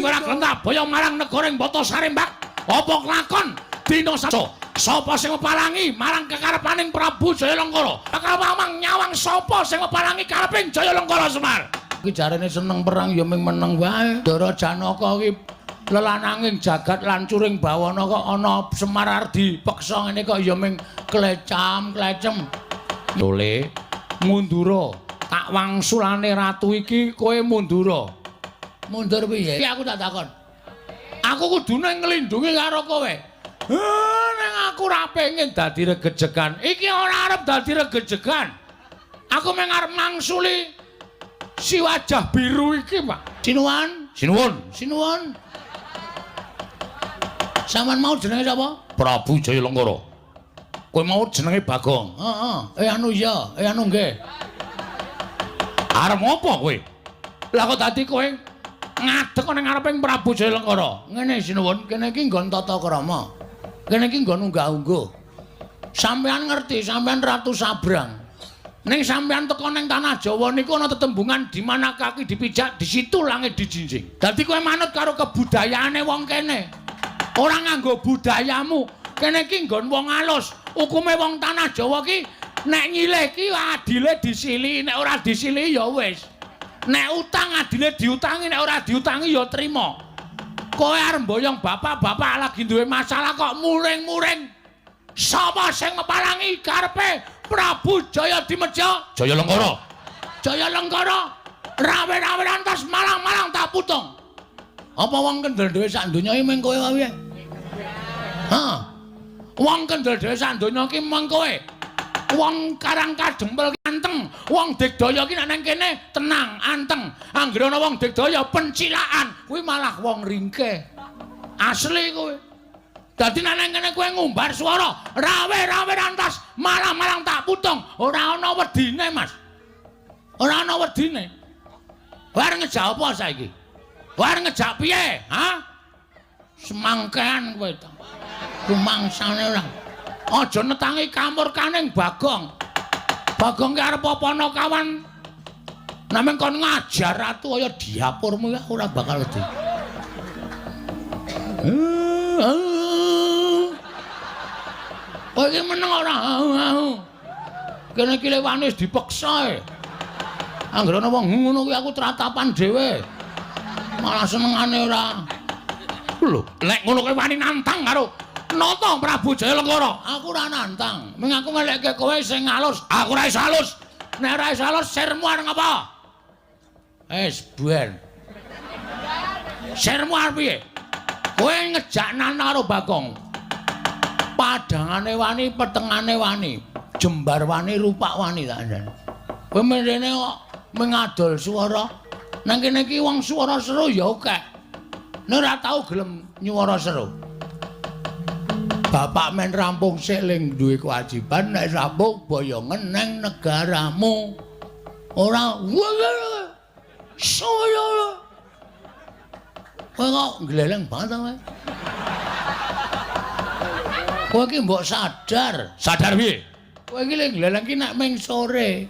kowe ora gelem tak boyong marang negara ing Bata Sarembak. Apa kelakon dina Selasa? Sapa sing mepalangi marang kekarepaning Prabu Jayalengkara? Bakal mamang nyawang sapa sing mepalangi kareping Jayalengkara Semar? Iki jarene seneng perang ya ming meneng wae. Ndara Janaka iki lelananging jagat lancuring bawana kok ana Semar arep dipeksa ngene kok ya ming klecam-klecem. Lole mundura, tak wangsulane ratu iki kowe mundura. Mundur piye? Iki aku tak takon. Aku kudune nglindungi karo kowe. Ning aku ora pengen dadi regejegan. Iki ora arep dadi regejegan. Aku mung arep mangsuli si wajah biru iki, Pak. Sinuwun, sinuwun, sinuwun. Sampeyan mau jenenge sapa? Prabu Jayalengkara. Kowe mau jenenge Bagong. Heeh. Anu iya, anu nggih. Arep ngopo kowe? Lah kok dadi kowe ngadeg ning ngareping Prabu Jayalengkara? Ngene sinuwun, kene iki nggon tata krama. Kene iki nggon unggah-ungguh. Sampeyan ngerti, sampeyan Ratu Sabrang. Ning sampeyan teko ning tanah Jawa niku ana tetembungan di mana kaki dipijak, di situ langit dijinjing. Dadi kowe manut karo kebudayaane wong kene. Ora nganggo budayamu. Kene iki nggon wong alus. Hukume wong tanah Jawa ki nek nyilih ki adile disilihi, nek ora disilihi ya wis. Nek utang adile diutangi, nek ora diutangi ya trima. Kowe arep mboyong bapak-bapak lagi duwe masalah kok muring-muring. Sapa sing mepalangi karepe Prabu Jaya Dimedya? Jayalengkara. Jayalengkara. Rawe-rawe lantas malang-malang tak putung. Apa wong kendel dhewe sak donya iki mung kowe wae? Hah. Wong kendel dhewe sak donya iki mung kowe. Wong Karang Kadempel ki anteng, wong Digdaya ki nek nang kene tenang, anteng. Anggere ana wong Digdaya pencilaan, kuwi malah wong ringkeh. Asli kowe. Dadi nek nang kene kowe ngumbar swara, rawe-rawe rantas, malang-malang tak putung, ora ana wedine, Mas. Ora ana wedine. Kowe arep ngejak apa saiki? Kowe arep ngejak piye? Ha? Semangkean kowe ta. Rumangsane ora. Aja netangi kamurkaning Bagong. Bagong ki arep apa ana kawan namung kon ngajar ratu kaya diapurmu ya ora bakal wedi. Kowe iki meneng ora? Kene iki lewane wis dipeksa e. Anggere ana wong ngono kuwi aku tratapan dhewe. Malah senengane ora. Lho, nek ngono kowe wani nantang karo Nata Prabu Jayalengkara. Aku ora nantang. Ming aku ngelekke kowe sing alus. Aku ora iso alus. Nek ora iso alus sirmu arep ngapa? Wis ben. Sirmu arep piye? Kowe ngejak nantang karo Bagong. Padangane wani, petengane wani, jembar wani, rupak wani tak andhani. Kowe mrene kok mengadol swara. Nang kene iki wong swara seru ya akeh. Nek ora tau gelem nyuwara seru. Bapak men rampung sik ling duwe kewajiban nek rampung boyongen nang negaramu. Ora saya. Kowe kok gleleng banget ta kowe? Kowe iki mbok sadar. Sadar piye? Kowe iki lek gleleng ki nek ming sore.